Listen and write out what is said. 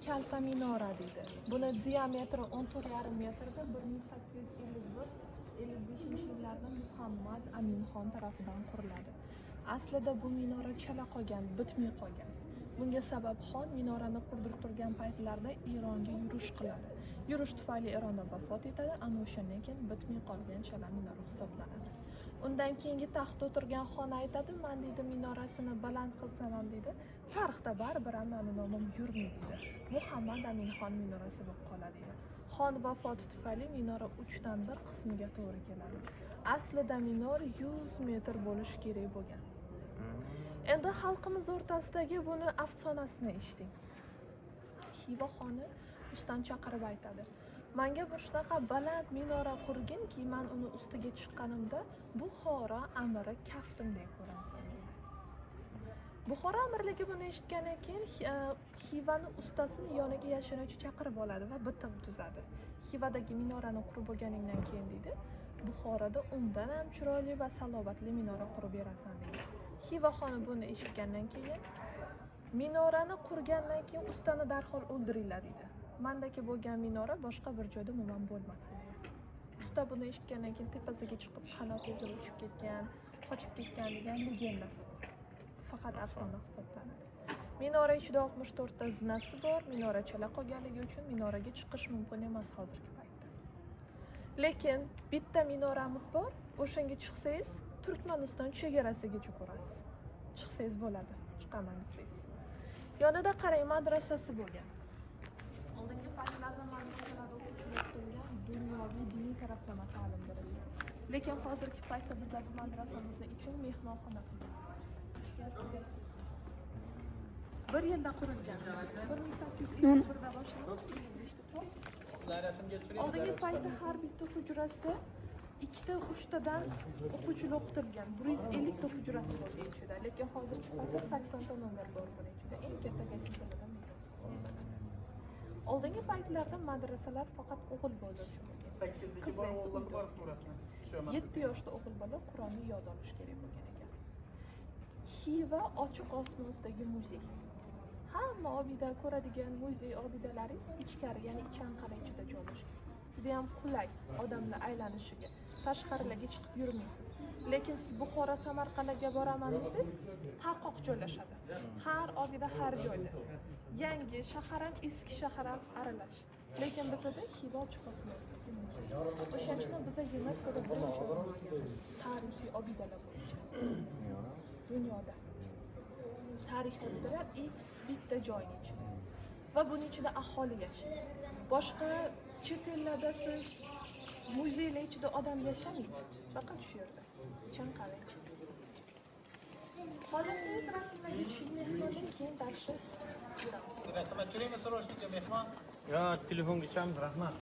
Kalta minora deydi. Buni diametri 14,5 metrda, 1851-55 yillarda Muhammad Aminxon tarafidan quriladi. Aslida bu minora chala qolgan, bitmay qolgan. Bunga sabab xon minorani qurdirib paytlarida Eronga yurish qiladi. Yurish tufayli Eronda vafot etadi, ana o'shandan keyin bitmay qolgan chala minora hisoblanadi. Undan keyingi taxtda o'tirgan xon aytadi, man deydi, minorasini baland qilsam ham deydi, tarixda baribir ham mani nomim yurmaydi deydi. Muhammad Aminxon minorasi bo'lib qoladi deydi. Xon vafoti tufayli minora uchdan bir qismiga to'g'ri keladi. Aslida minor 100 metr bo'lishi kerak bo'lgan. Endi xalqimiz o'rtasidagi buni afsonasini eshiting. Xiva xoni ustani chaqirib aytadi. Manga bir shunaqa baland minora qurginki, man uni ustiga chiqqanimda Buxoro amiri kaftimdek ko'rinsin deydi. Buxoro amirligi buni eshitgandan keyin Xivani ustasini yoniga yashirincha chaqirib oladi va bitim tuzadi. Xivadagi minorani qurib bo'lganingdan keyin deydi, Buxoroda undan ham chiroyli va salobatli minora qurib berasan deydi. Xiva xoni buni eshitgandan keyin, minorani qurgandan keyin ustani darhol o'ldiringlar deydi. Mandagi bo'lgan minora boshqa bir joyda umuman bo'lmasin deydi. Usta buni eshitgandan keyin tepasiga chiqib, qanot ezib uchib ketgan, qochib ketgan degan legendasi bor. Faqat afsona hisoblanadi. Minora ichida 64 ta zinasi bor. Minora chala qolganligi uchun minoraga chiqish mumkin emas hozirgi paytda. Lekin bitta minoramiz bor. O'shanga chiqsangiz, Turkmaniston chegarasigacha ko'rasiz. Chiqsangiz bo'ladi, chiqaman desangiz. Yonida qarang, madrasasi bo'lgan. Oldingi paytlarda madrasalarda o'quvchilar o'qitilgan, dunyoviy, diniy taraflama ta'lim berilgan. Lekin hozirgi paytda biz bu madrasamizni ichini mehmonxona qilganmiz. Bir yilda qurilgan. 1851da boshlanib, 55da. Oldingi paytda har bitta hujrasida ikkita, uchtadan o'quvchilar o'qitilgan. 150 ta hujrasi bo'lgan ichida. Lekin hozirgi paytda 80 ta nomer bor buning ichida. Eng katta гостиница lardan bittasi hisoblanadi. Oldingi paytlarda madrasalar faqat o'g'il bolalar uchun bo'lgan. Qizlar esa uyda o'qigan. 7 yoshda o'g'il bola Qur'onni yod olish kerak bo'lgan ekan. Xiva ochiq osmondagi muzey. Hamma obida ko'radigan muzey obidalari ichkari, ya'ni Ichanqal'a ichida joylashgan. Juda ham qulay odamlar aylanishiga. Tashqarilarga chiqib yurmaysiz. Lekin siz Buxoro, Samarqandga boraman desangiz, tarqoq joylashadi. Har obida har joyda. Yangi shahar ham, eski shahar ham aralash. Lekin bizada Xiva ochiq osmondagi muzey. O'shaning uchun ham biza YUNESKOda birinchi o'rin olganmiz tarixiy obidalar bo'yicha. Dunyoda. Tarixiy obidalar и bitta joyning ichida. Va buning ichida aholi yashaydi. Boshqa chet ellarda siz muzeylar ichida odam yashamaydi. Faqat shu yerda. Ichanqal'a ichida. Xohlasangiz, rasmlarga tushib mehmondan keyin дальше yuramiz. Rasmga tushiraymi срочно, mehmon? Yo, telefonga tushamiz, rahmat.